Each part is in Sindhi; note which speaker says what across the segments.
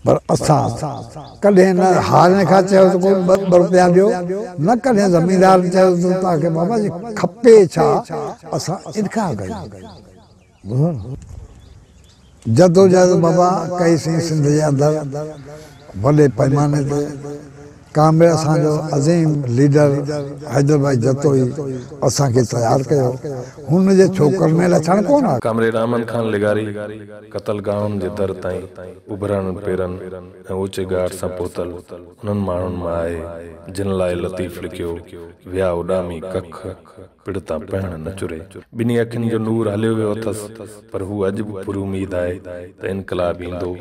Speaker 1: پر اسان ڪڏهن نه هارين کان چيو ته ڪو ٻه روپيا ڏيو، نه ڪڏهن زميندارن چيو ته توهان کي بابا جي کپي ڇا، اسان انڪار ڪيو. ٻڌو نه. جدوجهد بابا ڪئي سين سنڌ جي اندر وڏي پئماني تي. ڪامريڊ اسان جو عظيم ليڊر حيدر بخش جتوئي اسان کي تيار ڪيو. هن جي ڇوڪرن ۾ لڇڻ ڪونه آ.
Speaker 2: ڪامريڊ احمد خان لغاري قتل گاهن جي در تائين اڀرڻ پيرن ۽ اوچي ڳاٽ سان پهتل انهن ماڻهن مان آهي، جن لاء لطيف لکيو، ويا اڏامي ڪک، پڙ تان پهڻ نه چري. ٻنهي اکين جو نور هليو ويو اٿس، پر هو اڄ به پراميد آهي ته انقلاب ايندو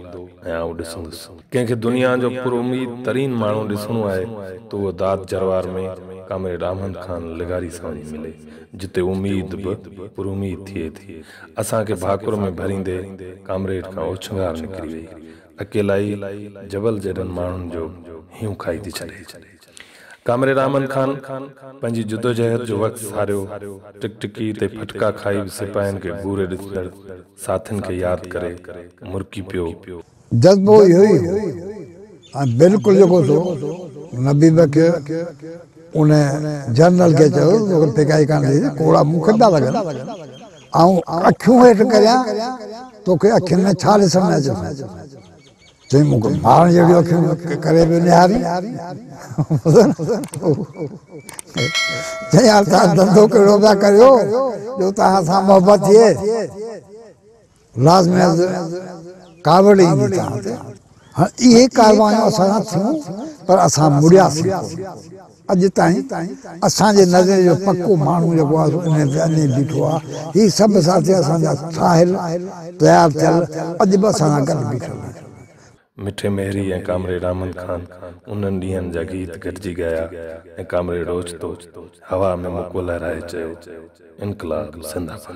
Speaker 2: ۽ آئون ڏسندس. ڪنهن کي دنيا جو پراميد ترين ماڻهو ڏسڻو آهي ته اهو داد جروار ۾ ڪامريڊ احمد خان لغاري سان وڃي ملي، جتي اميد به پراميد ٿئي ٿي. اسان کي ڀاڪر ۾ ڀريندي ڪامريڊ کان اوڇنگار نڪري وئي. اڪيلائي جبل جيڏن ماڻهن جو هينئون کائي ٿي ڇڏي. ڪامريڊ احمد خان پنهنجي جدوجهد جو وقت ساريو، ٽڪٽڪي تي ڦٽڪا کائي به سپاهين کي گهوري ڏسندڙ ساٿين کي ياد ڪري مرڪي پيو.
Speaker 1: جذبو اهو ئي هو ۽ بلڪل جيڪو سو نبي بخش ان جنرل کي چيو ته توکي ڦڪائي ڪانه ٿي ڪوڙا مون کي پيا لڳن، آئون اکيون هيٺ ڪريان توکي اکين ۾ ڇا ڏسڻ ۾ اچي ٿو؟ چيائين مون کي مارڻ جهڙيون اکيون ڪري پيو نهارين. چيائين يار توهان ڌنڌو ڪهڙو پيا ڪريو جو توهان سان محبت ٿئي. لازمي عرض ڪاوڙ ايندي توهان تي. هاڻ اهي ڪاروايون اسان سان ٿيون پر اسان مڙياسين ڪونه. اڄ تائين اسان جي نظرين جو پڪو ماڻهو جيڪو آهي سو انهن تي اڃي بيٺو آهي. هي سڀ ساٿي اسان جا ٺاهيل تيار ٿيل اڄ به اسان سان گڏ بيٺل آهن.
Speaker 2: مٺي مهري ۽ ڪامريڊ احمد خان انهن ڏينهن جا گيت گڏجي ڳايا ۽ ڪامريڊ اوچتو هوا ۾ مڪو لهرائي چيو، انقلاب زنده باد.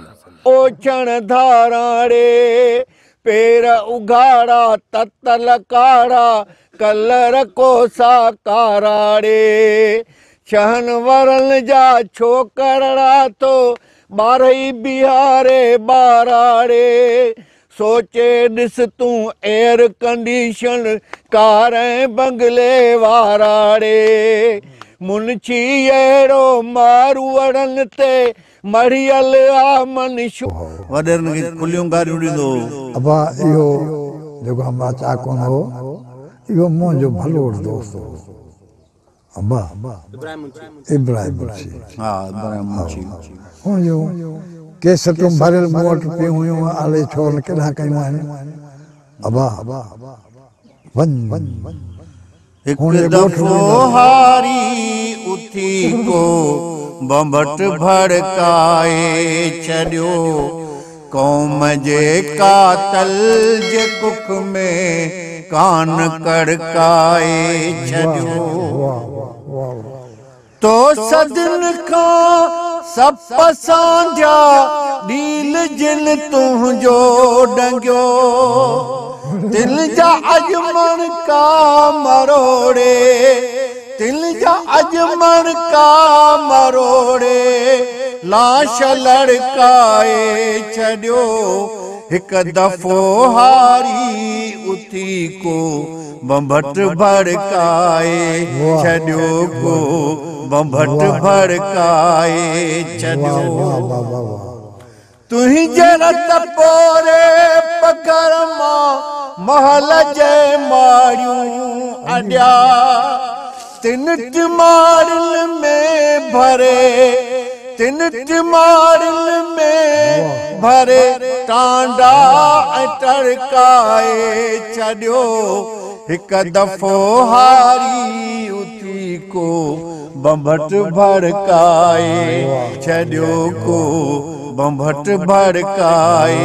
Speaker 3: اوڇڻ ڌاراڙي، پير اگهاڙا، تتل ڪاڙا، ڪلر ڪوسا ڪاراڙي. ڇهن ورن جا ڇوڪرڙا ٿو ٻارهئي بيهاري ٻاراڙي. سوچي ڏس تون ايئر ڪنڊيشن ڪار ۽ بنگلي واراڙي. منڇي اهڙو ماروئڙن تي مڙهيل آ منشو.
Speaker 4: وڏيرن کي کليون گاريون ڏيندو هو.
Speaker 1: ابا اهو جيڪو همراهه چاڪون هو، اهو منهنجو ڀلوڙ دوست هو. ابا ابراهيم منشي.
Speaker 4: ها ابراهيم منشي.
Speaker 1: هن جون ڪيسٽون ڀريل مون وٽ پيون هيون، الائي ڇو نه ڪيڏانهن ڪيون آهن. ابا وڃ.
Speaker 4: هڪ دفعو هاري اٿي ڪو ڀنڀٽ ڀڙڪائي ڇڏيو، قوم جي قاتل جي ڪک ۾ ڪان ڪڙڪائي ڇڏيو. تو صدين کان سپ سانڍيا، ڏيل جن تنهنجو ڏنگيو، تن جا اڄ مڻڪا مروڙي، تن جا اڄ مڻڪا مروڙي، لاش لڙڪائي ڇڏيو. هڪ دفعو هاري اٿي ڪو ڀنڀٽ ڀڙڪائي ڇڏيو، ڪو ڀنڀٽ ڀڙڪائي ڇڏيو. تنهنجي رت پوري پگهر مان محل جي ماڙيون اڏيا، تن ٽماڙين ۾ ڀري، تن ٽماڙين ۾ ڀري ٽانڊا ۽ ٽڙڪائي ڇڏيو. هڪ دفعو هاري اٿي ڪو ڀنڀٽ ڀڙڪائي ڇڏيو، ڪو ڀنڀٽ ڀڙڪائي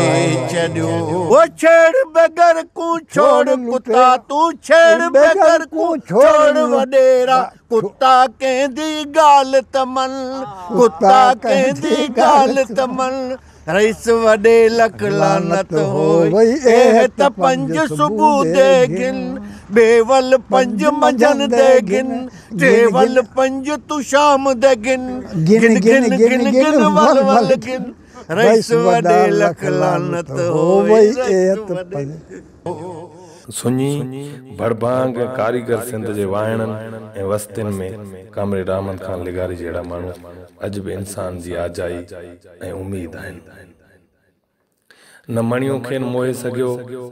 Speaker 4: ڇڏيو. او ڇيڙ بغير ڪون ڇوڙ ڪتا، تون ڇيڙ بغير ڪون ڇوڙ وڏيرا، ڪتا ڪنهن the ڳالهه ته من، ڪتا ڪنهن the ڳالهه ته من. رئيس وڏي لک لعنت هوئي، اهي ته پنج صبح the گهن، ٻي ول پنج منجهند the گهن، ٽي ول پنج تون شام the گهن، گهن گهن گهن گهن ول ول گهن. رئيس وڏي لک لعنت هوئي، اهي ته پنج.
Speaker 2: سڃي، ڀڙڀانگ ۽ ڪاريگر سنڌ جي واهڻن ۽ وستين ۾ ڪامريڊ احمد خان لغاري جهڙا ماڻهو اڄ به انسان جي آجائي ۽ اميد آهن. نه مڻيو کين موهي سگهيو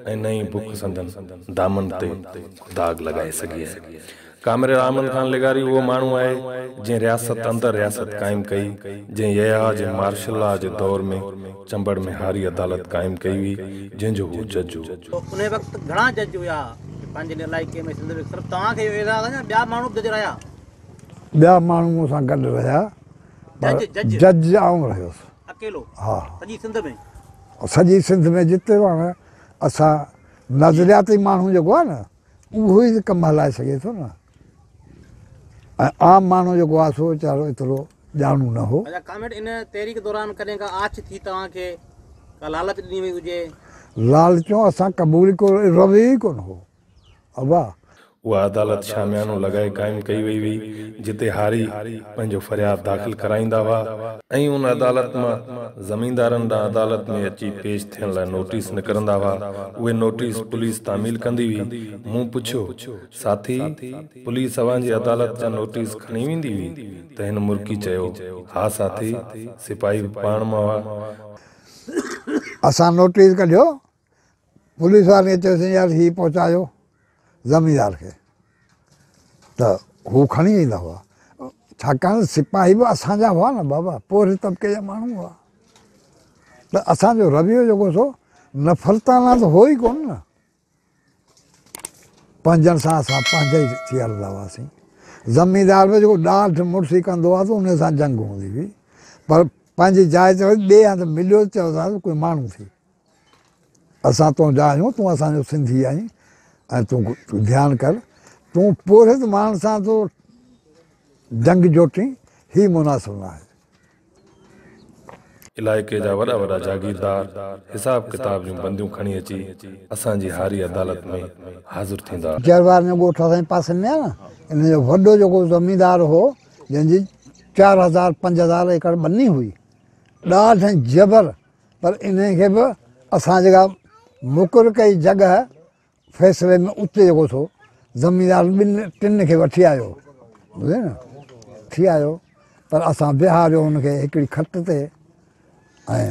Speaker 2: ۽ نه ئي بک سندن دامن تي ڪو داغ لڳائي سگهي آهي. ڪامريڊ احمد خان لغاري اهو ماڻهو آهي، جنهن رياست اندر رياست قائم ڪئي، جنهن يحيٰ جي مارشل لا جي دور ۾ چمبڙ ۾ هاري عدالت قائم ڪئي هئي، جنهن جو هو جج هو.
Speaker 5: انهي وقت گهڻا جج هيا پنهنجي هن علائقي ۾ سنڌ ۾ صرف توهان کي اهو اعزاز آهي يا ٻيا ماڻهو به جج رهيا؟
Speaker 1: ٻيا ماڻهو مون سان گڏ رهيا پر جج آئون رهيس.
Speaker 5: اڪيلو؟
Speaker 1: ها.
Speaker 5: سڄي سنڌ ۾؟
Speaker 1: سڄي سنڌ ۾ جتي به هاڻي اسان نظرياتي ماڻهو جيڪو آهي نه اهو ئي ڪم هلائي سگهي ٿو نه ۽ عام ماڻهو جيڪو آهي سو ويچارو ايترو ڄاڻو نه هو.
Speaker 5: اچا ڪامريڊ ان تحريڪ دوران ڪڏهن ڪا آڇ ٿي توهان کي ڪا لالچ ڏني وئي هجي؟
Speaker 1: لالچون اسان قبول ئي ڪونه رويو ئي ڪونه هو ابا.
Speaker 2: اها عدالت شاميانو لڳائي قائم ڪئي وئي هئي، جتي هاري پنهنجو فرياد داخل ڪرائيندا هئا ۽ ان عدالت مان زميندارن ڏانهن عدالت ۾ اچي پيش ٿيڻ لاء نوٽيس نڪرندا هئا. اهي نوٽيس پوليس تعميل ڪندي هئي. مون پڇيو، ساٿي، پوليس اوهان جي عدالت جا نوٽيس کڻي ويندي هئي؟ ته هن مرڪي چيو، ها ساٿي، سپاهي به پاڻ مان هئا.
Speaker 1: اسان نوٽيس ڪڍيو، پوليس وارن کي چيوسين يار هي پهچايو زميندار کي ته هو کڻي ويندا هئا ڇاڪاڻ ته سپاهي به اسان جا هئا نه بابا پورهيت طبقي جا ماڻهو هئا ته اسان جو رويو جيڪو سو نفرتانه ته هو ئي ڪونه نه پنهنجن سان اسان پنهنجا ئي ٿي هلندا هئاسين زميندار به جيڪو ڏاڍ مڙسي ڪندو هو ته ان سان جنگ هوندي هئي پر پنهنجي جاء تي ٻئي هنڌ مليو چوندا هئاسين ڪوئي ماڻهو ٿي اسان تنهنجا آهيون، تون اسان جو سنڌي آهين ۽ تون ڌيان ڪر، تون پورهيت ماڻهن سان ٿو جنگ جوٽين، هي مناسب نه آهي.
Speaker 2: علائقي جا وڏا وڏا جاگيردار حساب ڪتاب جون بنديون کڻي اچي اسان جي هاري عدالت ۾ حاضر ٿيندا.
Speaker 1: جروار جو ڳوٺ اسان جي پاسي ۾ آهي نه، ان جو وڏو جيڪو زميندار هو، جنهن جي 4000 5000 ايڪڙ ٻني هئي، ڏاڍ ۽ جبر پر انهي کي به اسان جيڪا مقرر ڪئي جڳهه فيصلي ۾ اتي جيڪو سو زميندار ٻن ٽن کي وٺي آيو ٻڌي نه ٿي آيو پر اسان بيهاريو ان کي هڪڙي کٽ تي ۽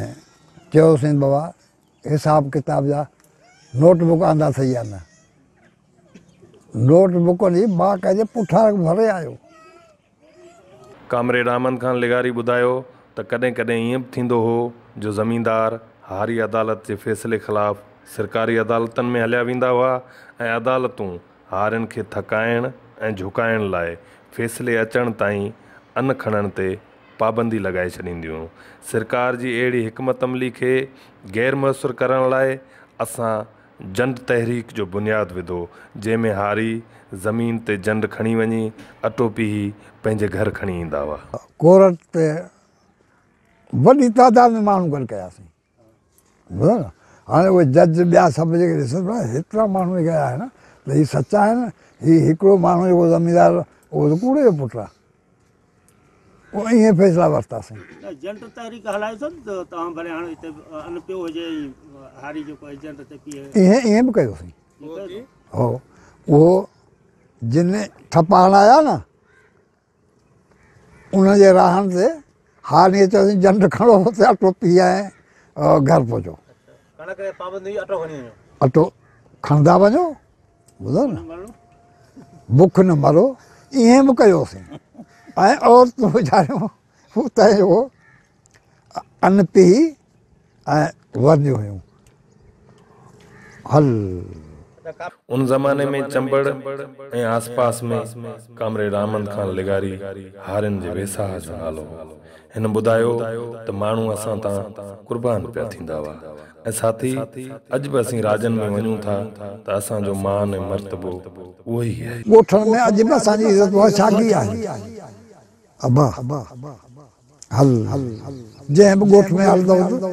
Speaker 1: چيوسين بابا حساب ڪتاب جا نوٽ بڪ آندا اٿئي يا نه نوٽ بڪ جي باقاعدي پٺارڪ ڀري آيو.
Speaker 2: ڪامريڊ احمد خان لغاري ٻڌايو ته ڪڏهن ڪڏهن ائين به ٿيندو هو جو زميندار هاري عدالت جي فيصلي خلاف سرڪاري عدالتن ۾ هليا ويندا هئا ۽ عدالتون هارين کي ٿڪائڻ ۽ جهڪائڻ لاء فيصلي اچڻ تائين ان کڻڻ تي پابندي لڳائي ڇڏينديون هيون. سرڪار جي اهڙي حڪمت عملي کي غير موثر ڪرڻ لاء اسان جنڊ تحريڪ جو بنياد وڌو، جنهن ۾ هاري زمين تي جنڊ کڻي وڃي اٽو پيهي پنهنجي گهر کڻي ايندا هئا.
Speaker 1: ڪورٽ تي وڏي تعداد ۾ ماڻهو گڏ ڪياسين. ٻڌو نه هاڻي اهي جج ٻيا سڀ جيڪي ڏسن پيا هيترا ماڻهو جيڪي آيا آهن ته هي سچا آهن، هي هڪڙو ماڻهو جيڪو زميندار اهو ته ڪوڙي جو پٽ آهي. پوء ائين فيصلا ورتاسين.
Speaker 6: نه جنڊ تحريڪ هلائي اٿن ته توهان ڀلي هاڻ هتي ان پيو هجي ۽ هاري جيڪو آهي جنڊ تي پيهي.
Speaker 1: ائين ائين به ڪيوسين. هو اهو جن ٺپا هڻايا نه ان جي راهن تي هاري کي چيوسين جنڊ کڻو اتي اٽو پيهي ۽ گهر پهچو.
Speaker 5: ڪڻڪ تي پابندي هئي اٽو کڻي وڃو.
Speaker 1: اٽو کڻندا وڃو. ٻڌو نه بک نه مرو ائين به ڪيوسين ۽ عورتون ويچاريون اتي اهو ان پيهي ۽ ورنديون هيون هل.
Speaker 2: ان زماني ۾ چمبڙ ۽ آسپاس ۾ ڪامريڊ احمد خان لغاري هارين جي ويساهه جو نالو هو. هن ٻڌايو ته ماڻهو اسان تان قربان پيا ٿيندا هئا ۽ ساٿي اڄ به اسين راڄن ۾ وڃون ٿا ته اسان جو مان ۽ مرتبو اهو ئي آهي.
Speaker 1: ڳوٺن ۾ اڄ به اسان جي عزت اها ساڳي آهي. ابا هل جنهن به ڳوٺ ۾ هلندو ته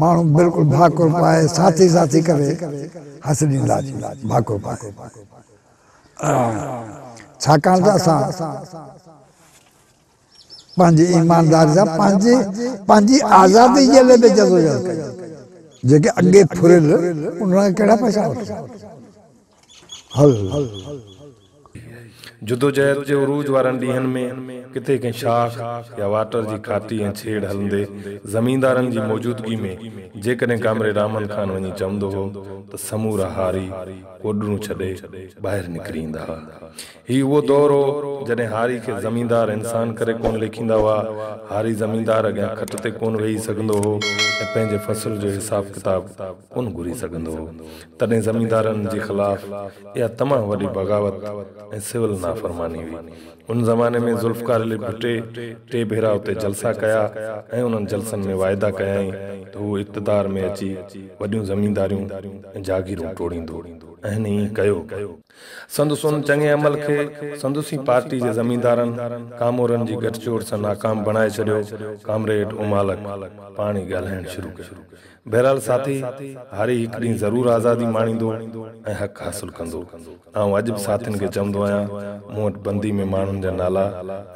Speaker 1: ماڻهو بلڪل ڀاڪر پائي ساٿي ساٿي ڪري هٿ ڏيندا ڀاڪر پائي ڇاڪاڻ ته اسان پنهنجي ايمانداري سان پنهنجي پنهنجي آزادي جي لاء به جدوجهد ڪئي. جيڪي اڳي ڦريل انهن کان ڪهڙا پئسا وٺبا. هل.
Speaker 2: جدوجهد جي عروج وارن ڏينهن ۾ ڪٿي ڪنهن شاخ يا واٽر جي کاٽي ۽ ڇيڙ هلندي زميندارن جي موجودگي ۾ جيڪڏهن ڪامريڊ احمد خان وڃي چوندو هو ته سمورا هاري ڪوڏرون ڇڏي ٻاهر نڪري ايندا هئا. هي اهو دور هو جڏهن هاري کي زميندار انسان ڪري ڪونه ليکيندا هئا. هاري زميندار اڳيان کٽ تي ڪونه ويهي سگهندو هو ۽ پنهنجي فصل جو حساب ڪتاب ڪونه گهري سگهندو هو. تڏهن زميندارن جي خلاف اها تمام وڏي بغاوت ۽ سول نافرماني هئي. ان زماني ۾ ذوالفقار علي ڀٽي ٽي ڀيرا اتي جلسا ڪيا ۽ انهن جلسن ۾ واعدا ڪيائين ته هو اقتدار ۾ اچي وڏيون زمينداريون ۽ جاگيرون ٽوڙيندو ۽ هن ائين ڪيو به. سندس ان چڱي عمل کي سندس ئي پارٽي جي زميندارن ڪامورن جي ڳٺجوڙ سان ناڪام بڻائي ڇڏيو. ڪامريڊ امالڪ پاڻ ئي ڳالهائڻ شروع ڪيو. بهرحال ساٿي، هاري هڪ ڏينهن ضرور آزادي ماڻيندو ۽ حق حاصل ڪندو. آئون اڄ به ساٿين کي چوندو آهيان، مون وٽ بندي ۾ ماڻهن جا نالا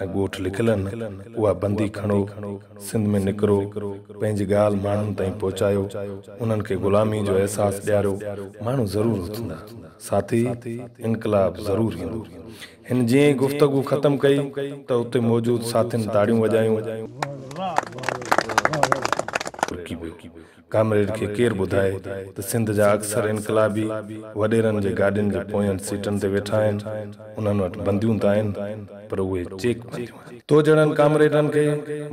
Speaker 2: ۽ ڳوٺ لکيل آهن، اها بندي کڻو، سنڌ ۾ نڪرو، پنهنجي ڳالهه ماڻهن تائين پهچايو، انهن کي غلامي جو احساس ڏياريو، ماڻهو ضرور اٿندا. ساٿي، انقلاب ضرور ايندو. هن جيئن ئي گفتگو ختم ڪئي ته اتي موجود ساٿين تاڙيون وڄايون. رڪي ويو. ڪامريڊ کي ڪير ٻڌائي ته سنڌ جا اڪثر انقلابي وڏيرن جي گاڏين جي پوين سيٽن تي ويٺا آهن، انهن وٽ بنديون ته آهن پر اهي چيڪ بنديون آهن. تو جهڙن ڪامريڊن کي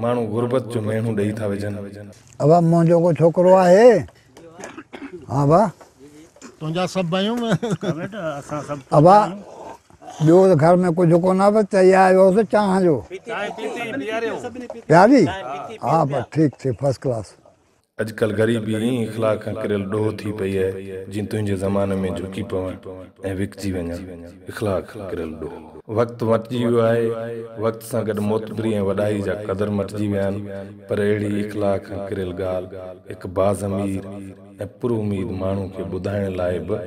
Speaker 2: ماڻهو غربت جو ميڻو ڏئي ٿا وجهن.
Speaker 1: ابا منهنجو ڪو ڇوڪرو آهي؟ ها ابا.
Speaker 7: تنهنجا سڀ آهيون.
Speaker 1: ابا ٻيو ته گهر ۾ ڪجهه ڪونه آهي پر چئي آيو هوس چانهه جو. پياري؟ ها ابا ٺيڪ ٺيڪ فرسٽ ڪلاس.
Speaker 2: اڄڪلهه غريبي ائين اخلاق کان ڪريل ڏوهه ٿي پئي آهي جيئن تنهنجي زماني ۾ جهڪي پوڻ ۽ وڪجي وڃڻ اخلاق کان ڪريل ڏوهه هو. وقت مٽجي ويو آهي، وقت سان گڏ معتبري ۽ وڏائي جا قدر مٽجي ويا آهن پر اهڙي اخلاق کان ڪريل ڳالهه هڪ باضمير ۽ پر اميد ماڻهو کي ٻڌائڻ لاء به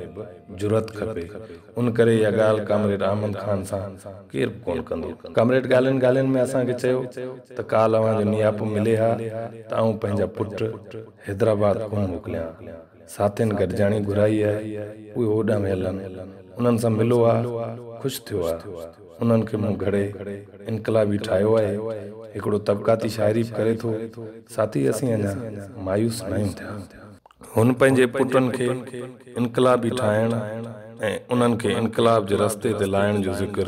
Speaker 2: جرئت کپي، ان ڪري اها ڳالهه ڪامريڊ احمد خان سان ڪير به ڪونه ڪندو. ڪامريڊ ڳالهين ڳالهين ۾ اسان کي چيو ته ڪالهه اوهان جو نياپو ملي ها ته آئون پنهنجا پٽ حيدرآباد ڪونه موڪليان ها. ساٿين گڏجاڻي گهرائي آهي، اهي هوڏانهن ويل آهن، انهن سان ملو ها، خوش ٿيو ها. انهن کي مون گهڙي انقلابي ٺاهيو آهي. هڪڙو طبقاتي شاعري به ڪري ٿو. ساٿي اسين اڃا مايوس ناهيون ٿيا. هن پنهنجي پٽن کي انقلابي ٺاهڻ ۽ انهن کي انقلاب جي رستي تي لائڻ جو ذڪر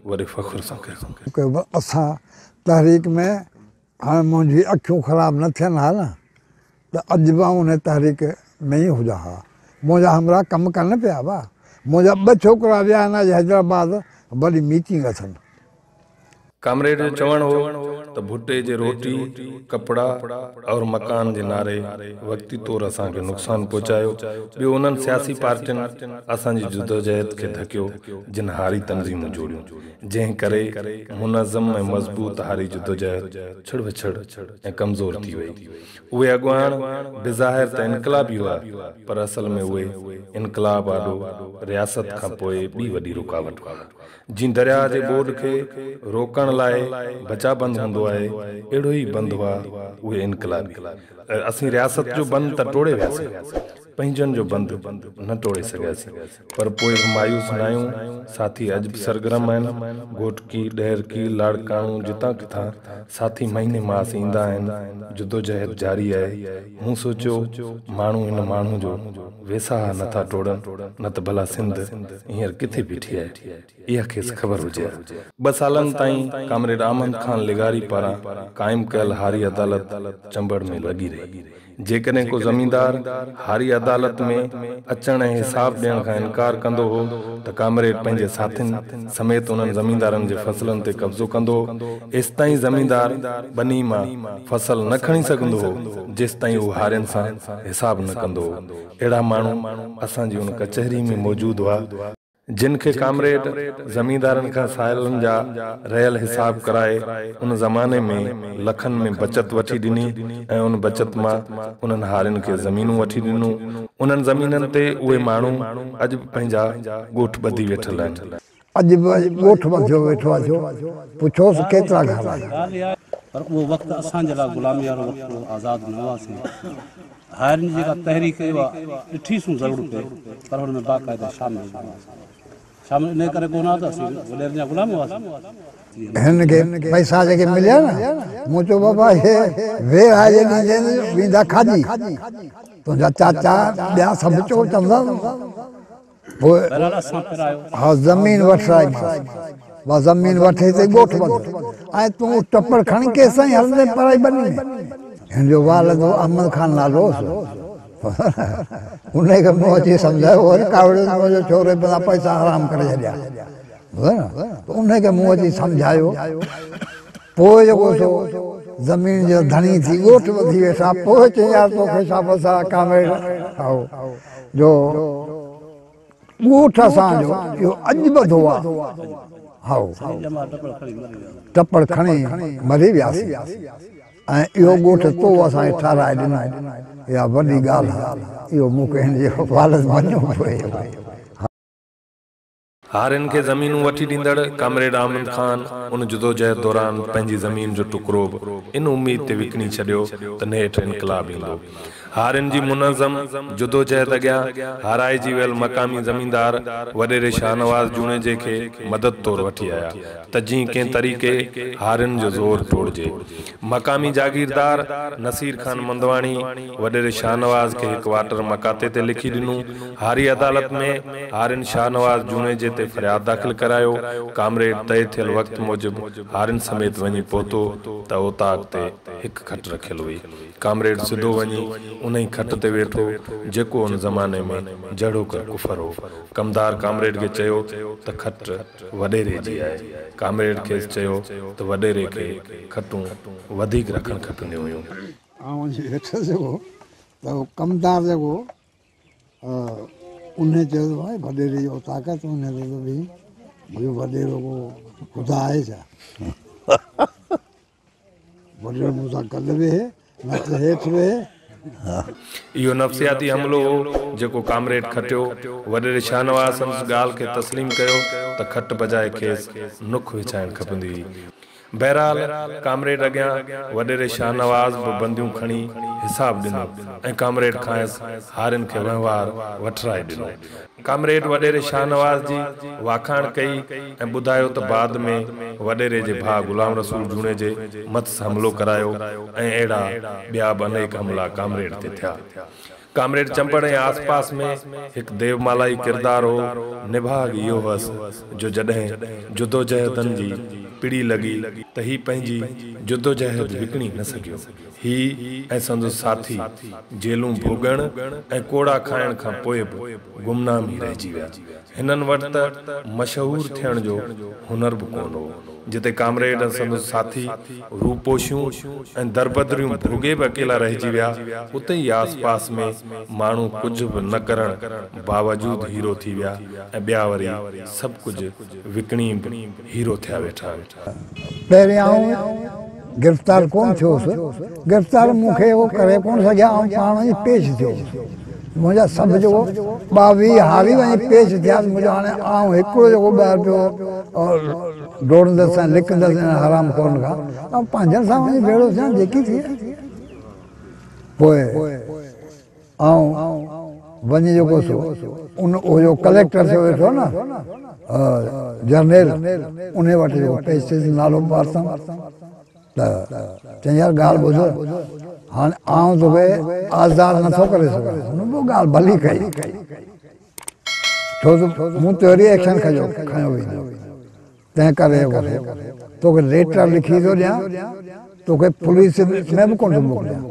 Speaker 2: وڏي فخر سان ڪيو.
Speaker 1: اسان تحريڪ ۾ هاڻي منهنجي اکيون خراب نه ٿين ها نه ته اڄ به آئون انهي تحريڪ ۾ ئي هجان ها. منهنجا همراهه ڪم ڪن پيا ڀا. منهنجا ٻه ڇوڪرا ويا آهن اڄ حيدرآباد وڏي ميٽنگ اٿن.
Speaker 2: ڪامريڊ جو چوڻ هو ته ڀٽي جي روٽي، ڪپڙا اور مڪان جي نعري وقتي طور اسان کي نقصان پهچايو، ٻيو انهن سياسي پارٽين اسان جي جدوجهد کي ڌڪيو جن هاري تنظيمون جوڙيون، جنهن ڪري منظم ۽ مضبوط هاري جدوجهد ڇڙوڇڙ ۽ ڪمزور ٿي وئي. اهي اڳواڻ بظاهر ته انقلابي هئا پر اصل ۾ اهي انقلاب آڏو رياست کان پوء ٻي وڏي رڪاوٽ هئا. جيئن درياهه جي ٻوڏ کي روڪڻ لاء بچاء بند هوندو آهي، اهڙو ئي بند هئا اهي انقلابي. اسين رياست جو بند ته ٽوڙي وياسين، پنهنجن جو بند نه ٽوڙي سگهياسين. پر پوء به مايوس ناهيون، ساٿي اڄ به سرگرم آهن، گهوٽڪي، ڏهرڪي، لاڙڪاڻو جتان ڪٿان ساٿي مهيني ماس ايندا آهن، جدوجهد جاري آهي، مون سوچيو ماڻهو هن ماڻهو جو ويساهه نه ٿا ٽوڙن نه ته ڀلا سنڌ هينئر ڪٿي بيٺي آهي، اها کيس خبر هجي ها. ٻه سالن تائين ڪامريڊ احمد خان لغاري پاران قائم ڪيل هاري عدالت چمبڙ ۾ لڳي رهي. جيڪڏهن ڪو زميندار هاري عدالت ۾ اچڻ ۽ حساب ڏيڻ کان انڪار ڪندو هو ته ڪامريڊ پنهنجي ساٿين سميت انهن زميندارن جي فصلن تي قبضو ڪندو هو. ايستائين زميندار ٻني مان فصل نه کڻي سگهندو هو جيستائين هو هارين سان حساب نه ڪندو هو. اهڙا ماڻهو اسان جي ان ڪچهري ۾ موجود هئا. جن کي ڪامريڊ زميندارن کان سالن جا رهيل حساب ڪرائي ان زماني ۾ لکن ۾ بچت وٺي ڏني ۽ ان بچت مان انهن هارين کي زمينون وٺي ڏنون. انهن زمينن تي اهي ماڻهو اڄ به پنهنجا ڳوٺ ٻڌي ويٺل آهن.
Speaker 1: اڄ به ڳوٺ ٻڌيو ويٺو آهي ڇو پڇوس ڪيترا گهر آهن.
Speaker 6: پر اهو وقت اسان جي لاء غلامي وارو وقت هو، آزاد نه هئاسين. هارين جي جيڪا تحريڪ اها ڏٺي سون ضرور پئي پر ان ۾ باقاعده شامل نه هئاسين. شامل انهيء ڪري ڪونه ها ته اسين وڏيرن جا غلام هئاسين.
Speaker 1: هن کي پئسا جيڪي مليا نه، مون چيو بابا هي ويڙهائجي ڏيندين ويندا کاڄي، تنهنجا چاچا ٻيا سڀ چو چوندا پوء ها زمين وٺرائيمانس، با زمين وٺ هتي ڳوٺ ٻڌ ۽ تون ٽپڙ کڻي ڪيستائين هلندين پرائي ٻني ۾. هن جو والد هو احمد خان نالو هوس. انهيء کي مون اچي سمجهايو، وري ڪاوڙيو ته منهنجو ڇوري بنا پئسا حرام ڪري ڇڏيا. ٻڌو نه؟ ته انهيء کي مون اچي سمجهايو. پوء جيڪو سو زمين جو ڌڻي ٿي ڳوٺ ٻڌي ويٺا. پوء چيائين يار توکي شابس آ ڪامريڊ هائو جو ڳوٺ اسان جو اهو اڄ ٻڌو آ. هائو ٽپڙ کڻي مري وياسين. ۽ اهو ڳوٺ تو اسان کي ٺهرائي ڏنو، اها وڏي ڳالهه آهي. اهو مون کي هن جي والد مڃيو پئي.
Speaker 2: هارين کي زمينون وٺي ڏيندڙ ڪامريڊ احمد خان ان جدوجهد دوران پنهنجي زمين جو ٽڪرو به ان اميد تي وڪڻي ڇڏيو ته نيٺ انقلاب ايندو. هارين جي منظم جدوجهد اڳيان هارائجي ويل مقامي زميندار وڏيري شاهنواز جوڻيجي کي مدد طور وٺي آيا. ته جيئن ڪنهن طريقي هارين جو زور ٽوڙجي. مقامي جاگيردار نصير خان مندواڻي وڏيري شاهنواز کي هڪ واٽر مقاطعي تي لکي ڏنو. هاري عدالت ۾ هارين شاهنواز جوڻيجي تي فرياد داخل ڪرايو. ڪامريڊ طئي ٿيل وقت موجب هارين سميت وڃي پهتو ته اوطاق تي هڪ کٽ رکيل هئي. ڪامريڊ سڌو وڃي انهي کٽ تي ويٺو، جيڪو ان زماني ۾ جهڙوڪر ڪفر هو. ڪمدار ڪامريڊ کي چيو ته کٽ وڏيري جي آهي. ڪامريڊ کيس چيو ته وڏيري کي کٽون وڌيڪ رکڻ کپنديون هيون.
Speaker 1: آئون وڃي ويٺس جيڪو ته اهو ڪمدار جيڪو انهي چيو ته ڀائي وڏيري جي اوطاق آهي تون انهي تي ٿو بيهين. منهنجو وڏيرو ڪو خدا آهي ڇا؟ وڏيرو مون سان گڏ ويهي نه ته هيٺ ويهي.
Speaker 2: اهو نفسياتي حملو هو، جيڪو ڪامريڊ کٽيو. وڏيري شاهنواز سندس ڳالهه کي تسليم ڪيو ته کٽ بجاء کيس نک وڇائڻ کپندي هئي. بهرحال ڪامريڊ اڳيان وڏيري شاهنواز به بنديون کڻي حساب ڏنو ۽ ڪامريڊ کانئس هارين کي وهنوار وٺرائي ڏنو. ڪامريڊ وڏيري شاهنواز جي واکاڻ ڪئي ۽ ٻڌايو ته بعد ۾ وڏيري جي ڀاء غلام رسول جوڻيجي مٿس حملو ڪرايو ۽ اهڙا ٻيا به انيڪ حملا ڪامريڊ تي ٿيا. ڪامريڊ چمبڙ ۽ آس پاس ۾ هڪ ديومالائي ڪردار هو، نڀاڳ اهو هئس جو جڏهن جدوجهدن جي پڙي لڳي ته هي پنهنجي جدوجهد وڪڻي نه سگهيو. هي ۽ سندس ساٿي جيلون ڀوڳڻ ۽ ڪوڙا کائڻ کان پوء به گمنام ئي رهجي ويا. هنن وٽ ته مشهور ٿيڻ جو هنر به ڪونه هو. جتي ڪامريڊ ۽ سندس ساٿي روپوشيون ۽ دربدريون ڀوڳي به اڪيلا رهجي ويا، اتي ئي آس پاس ۾ ماڻهو ڪجهه به نه ڪرڻ باوجود هيرو ٿي ويا ۽ ٻيا وري سڀ ڪجهه وڪڻي به هيرو ٿيا ويٺا آهن.
Speaker 1: پهرين آئون گرفتار ڪونه ٿيو هوس، گرفتار مون کي هو ڪري ڪونه سگهيا، آئون پاڻ وڃي پيش ٿيو هوس، منهنجا سڀ جيڪو 22 هاري وڃي پيش ٿيا، منهنجو هاڻي آئون هڪڙو جيڪو ٻاهر پيو ڊوڙندس ۽ لڪندس انهن حرام خورن کان، آئون پنهنجن سان وڃي ڀيڙو ٿيان جيڪي ٿئي. پوء آئون وڃي جيڪو سو ان اهو جو ڪليڪٽر ٿيو ويٺو نه جرنيل انهي وٽ جيڪو پيش ٿيس نالو به ورتم ته چيائين يار ڳالهه ٻڌ هاڻي آئون توکي آزاد نٿو ڪري سگهان هن به ڳالهه ڀلي ڪئي ڇو ته مون تي وري ايڪشن کنيو ويندو تنهن ڪري توکي ليٽر لکي ٿو ڏيان توکي پوليس ۾ به ڪونه ٿو موڪليان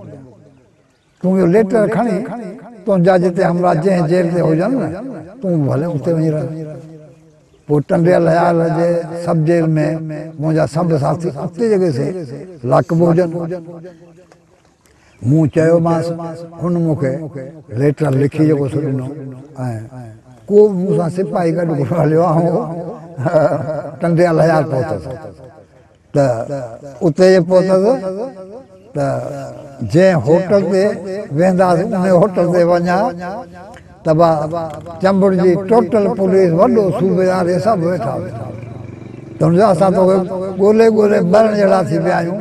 Speaker 1: تون اهو ليٽر کڻي تنهنجا جتي همراهه جنهن جيل تي هجن نه تون به ڀلي اتي وڃي رهه. پوء ٽنڊي الهيار جي سب جيل ۾ منهنجا سڀ ساٿي اتي جيڪي سي لاڪ به هجن. مون چيومانس هن مون کي ليٽر لکي جيڪو سو ڏنو ۽ ڪو به مون سان سپاهي گڏ ڪونه هليو آئون ٽنڊي الهيار پهتس. ته اتي جي پهتس ته جنهن هوٽل تي ويهنداسين انهي هوٽل تي وڃان ته با چمبڙ جي ٽوٽل پوليس وڏو صوبيدار هي سڀ ويٺا هيا ته هن چيو اسان توکي ڳولي ڳولي مرڻ جهڙا ٿي پيا آهيون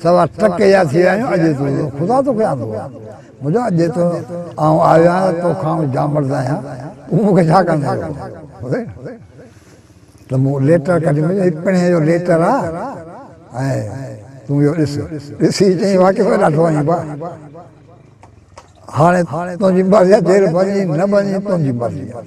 Speaker 1: سوا ٽڪي جا ٿي ويا آهيون اڄ تون خدا توکي آندو آهي مون چيو اڄ تو آئون آيو آهيان توکان آئون جامڙد آهيان تون مون کي ڇا ڪندين. ته مون ليٽر ڪڍي مون چيو هي پڻهين جو ليٽر آ ۽ تون اهو ڏس. ڏسي چيائين واقف ڏاڍو آهين با. هاڻي تنهنجي مرضي آ جيل وڃين نه وڃين تنهنجي مرضي آ.